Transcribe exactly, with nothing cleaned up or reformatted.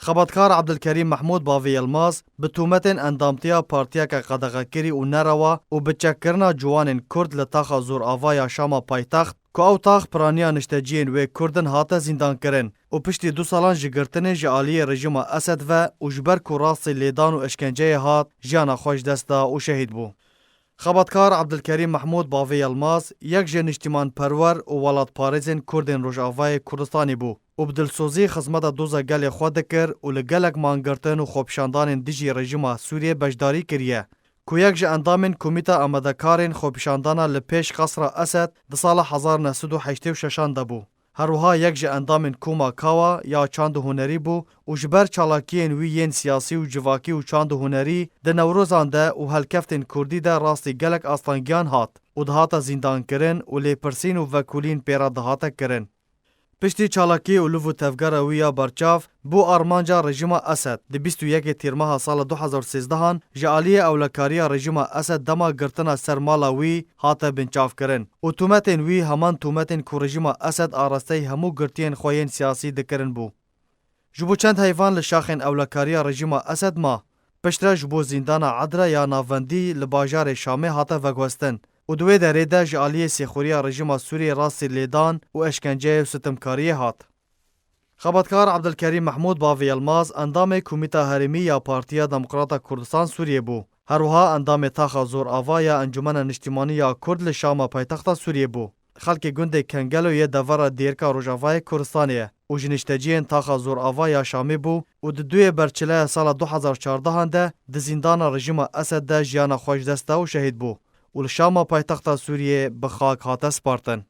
Xebatkar Ebdilkerîm Mehmûd Bavê Yilmaz bi tûmetên endamtiya partiyeke qedexekirî û nerewa û bi çekkirina ciwanên Kurd li taxa zorava ya Şama paytext, ku ew tax piraniya nişteciyên wê Kurd in, hate zîndankirin û piştî du salan ji girtinê ji aliyê rejîma Esed ve û ji ber ku rastî lêdan û eşkenceyê hat, jiyana xwe ji dest da û şehîd bû. Xebatkar Ebdilkerîm Mehmûd Bavê Yilmaz yek ji niştîmanperwer û welatparêzên Kurdên Rojavayê Kurdistanê bû û bi dilsozî xizmeta doza gelê xwe dikir û li gelek mangirtin û xwepişandanên dijî rejîma Sûriyê beşdarî kiriye, ku yek ji endamên Komîta Amadekarên Xwepişandana li pêş Qesra Esed di sala hezar neh sed û heştê û şeşan de bû. Her wiha yek ji endamên Koma Kawa ya çand û hunerî bû û ji ber çalakiyên wî yên siyasî û civakî û çand û hunerî di Newrozan de û helkeftên Kurdî de rastî gelek astengiyan hat û dihate zîndankirin û lêpirsîn û vekolîn pê re dihate kirin. Piştî çalakî û liv û tevgera wî ya berçav bo armanca rejîma Esed di bîst û yekê Tîrmeha sala du hezar û sêzdehan ji aliyê ewlekariya rejîma Esed dema girtina ser mala wî hate binçavkirin û tûmetên wî heman tûmetên ku rejîma Esed arasteyî hemû girtiyên xwe yên siyasî dikirin bû. Ji bo çend heyvan li şaxên ewlekariya rejîma Esed ma. Piştre ji bo zîndana Edre ya navendî li bajarê Şamê hate veguhestin û di wê derê de ji aliyê sêxuriya rejîma Sûriyê rastî lêdan û eşkenceyê û sitimkariyê hat. Xebatkar Ebdilkerîm Mehmûd Bavê Yilmaz endamê Komîta Herêmî ya Partiya Demokrata Kurdistan Sûriyê bû. Her wiha endamê Taxa Zorava ya Encûmena Niştîmanî ya Kurd li Şama paytexta Sûriyê bû. Xelkê gundê Kengelo yê devera Dêrika Rojavayê Kurdistanê ye û ji nişteciyên Taxa Zorava ya Şamê bû û di duyê Berçileya sala du hezar çardehan de di zîndana rejîma Esed de jiyana xwe ji dest da û şehîd bû û li Şama paytexta Sûriyê bi xak hate spartin.